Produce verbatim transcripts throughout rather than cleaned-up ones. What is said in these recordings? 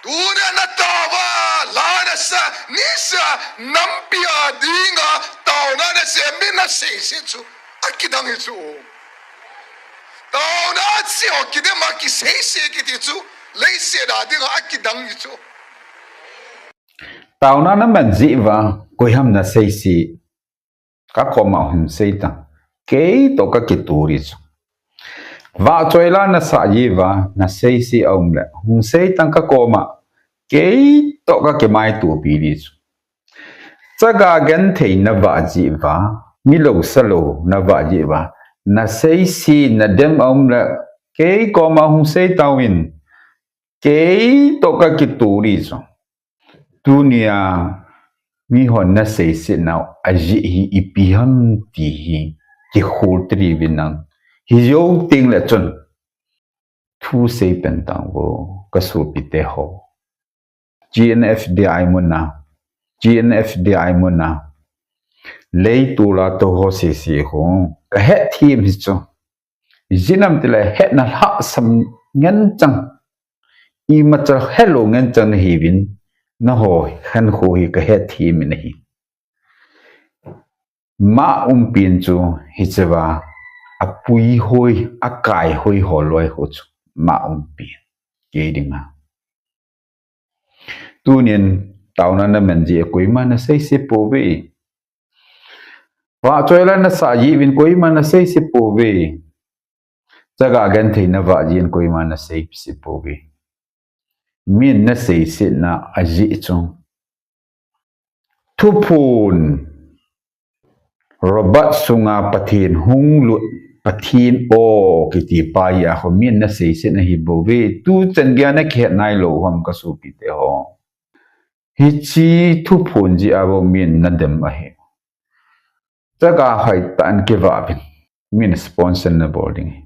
Tuna nataova, la nasa, nisa, nampi a dinga, taona nasa, mi nasei se chu. Akidang hi chu. Taona chi o kidem a kisei se kiti chu. Leiset a dinga akidang hi chu. Taona naman jeh uva, koiham nasei se. Kakoma hung sei tan. Keitoh kakituri chu. Vahchoi la nasah jeh uva, nasei se aum le. Hung sei tan kakoma. Keitoh kakimaitopi di chu. Chaga genthei navah jeh uva. Milou salou navah jeh uva. Nasei se nadem aum le. Keikoma hung sei tauvin. Keitoh kakituri chu. Tunia, mihon nasei se nau, ajeh hi ipi ham ti hi, kikhol tiri vinang. Hijou teng le chun. Thu sei pen tang vo, kasopite ho. G N F D I muna. G N F D I muna. Leitol a tou ho sese ho. Kahet thim hi chu. Jinam tile hetna lhasam ngen chang. Imacha helou ngen chang nahiuvin, naho khankho hi kahet thim in ahi. Ma umpin chu hicheva, apui hoi, akai hoi ho loi ho chu ma umpin. Kei dinga. Tunin taona naman jeh koima nasei se pouve. Vahchoi la nasah jeh uvin koima nasei se pouve. Chaga genthei navah jeh in koima nasei se pouve. Min nasei se na ajeh chu. Thuphon. Robot sunga Pathen hung lut, Pathen o kiti pa hi a ho min nasei se na hi bouve. Tu chan geiya nakihet nailou ham kasopite ho. Hiche thuphon jeh a bou min nadem ahi. Chaga hoitah in kivah uvin. Min sponsor nabol ding hi.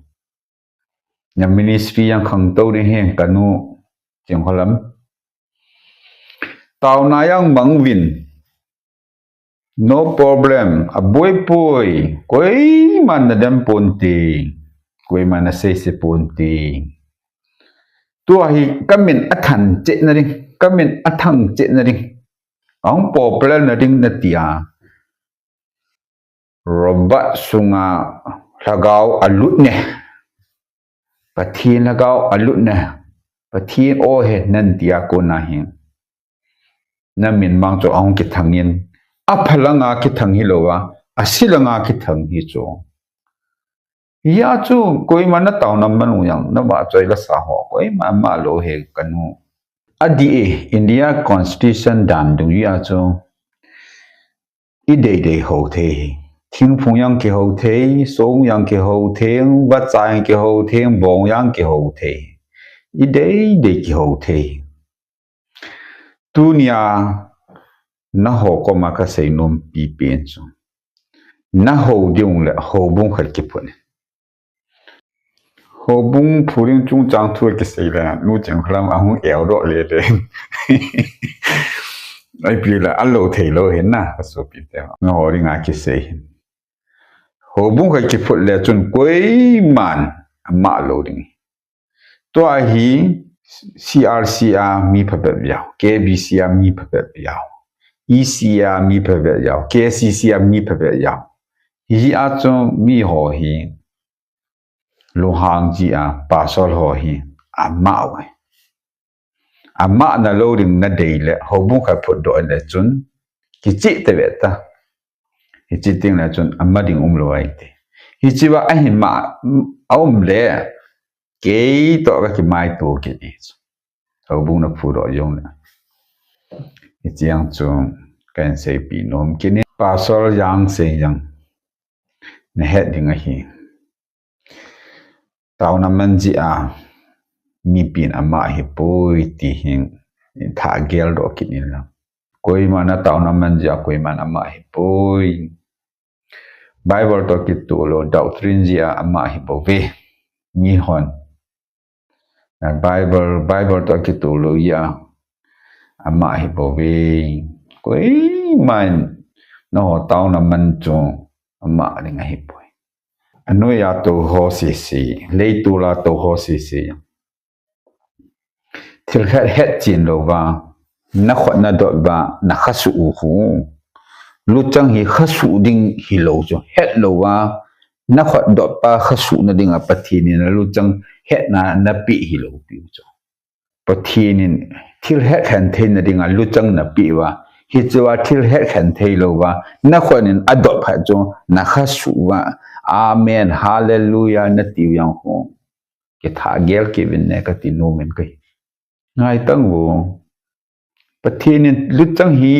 Na ministry jong khangtou ding hi kanu Chingkholam. Taona jong mang uvin. No problem. Aboi poi. Koiman nadem ponte. Koiman nasei se ponte. Tua hi kamin athang chet na ding. Kamin athang chet na ding. Ahung popular na ding natia. Robot sunga lhagao alut ne. Pathen lhagao alut ne. Pathen o he nantia kona hin. Namin mang chu ahung kithang in. Apha langa kithang hilouva. Ase langa kithang hi chu. Hia chu koima nataona man u jong, navahchoi la sa ho, koima ama lou he kanu. Adih e, India Constitution dan dungjui a chu, ideidei hou thei hi. Thingphung jong kihou thei, song jong kihou thei, vacha jong kihou thei, bong jong kihou thei. Ideidei kihou thei. Tunia, naho koma kasei nom pipen chu. Nahou ding le, houbung khat kiphut in. Houbung phu ding chungchang thu kisei le, nu Chingkholam ahung eudoh le le. Ipi le, alou thei lou hin na, kasopite. Naho dinga kisei hin. Houbung khat kiphut le chun koiman ama lou ding. Tua hi C R C a mi phabep jao, K B C a mi phabep jao, E C a mi phabep jao, K C C a mi phabep jao. Hijeh a chu mi ho hi lunghang jeh a pastor ho hi ama uve. Ama nalou ding nadei le, houbung khat phutdoh le chun, kicheh tave ta. Hiche teng le chun, ama ding umlou ahi te. Hicheva ahin ma, aum le, keitoh kakimaito kit e chu. Houbung naphudoh jong le. Hiche jong chu, kahin seipeh nom kit e. Pastor Jangsei jong, nahet ding ahi. Taona man jeh a, mipin ama ahipoi ti hin, thah geldoh kit in lang. Koiman ataona man jeh a, koiman ama ahipoi. Bible toh kitoh lou, doctrine jeh a ama ahibouve. Mihon. Bible, Bible toh kitoh lou jeh a, ama ahibouve. Koiman, naho taona man chu, ama ding ahipoi. Anoiya tou ho sese, leitol a tou ho sese. Thil het, het chin lou va, na khut na dot va, na kha suh u khu. Luchang hi kha suh ding hilou chu. Het lou va, na khut dot pa kha suh na ding a Pathen in a luchang hetna na pe hilou pi u chu. Pathen in thil het khen thei na ding a luchang na pe va. Hichu a thil het khen thei lou va, na khut in a dot phat chu, na kha suh va. Amen. Hallelujah. Na ti u jong khu. Kitha gel kivin ne ka ti nu men ka hi. Ngai tang u. Pathen in luchang hi,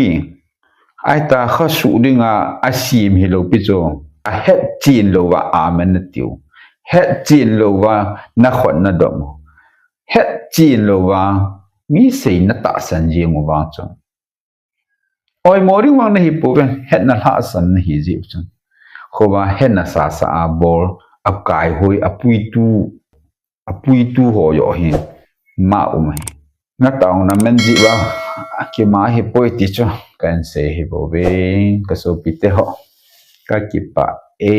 ai ta kha suh ding a, a sim hilou pi chu. A het chin lou va, amen na ti u. Het chin lou va, na khut na dot u. Het chin lou va, mi sei na tahsan jing u vang chu. Oi, mo ding vang na hi pou ve, hetna lhahsam na hi jeh u chun. Kho va hetna sasa a bol, a kai hoi, a puitu, a puitu ho jo hi, ma um hi. Na tauna men jeh va, a kima hi poi ti chu, kan sei hi pou ve, ka sopi te ho. Ka kipah e.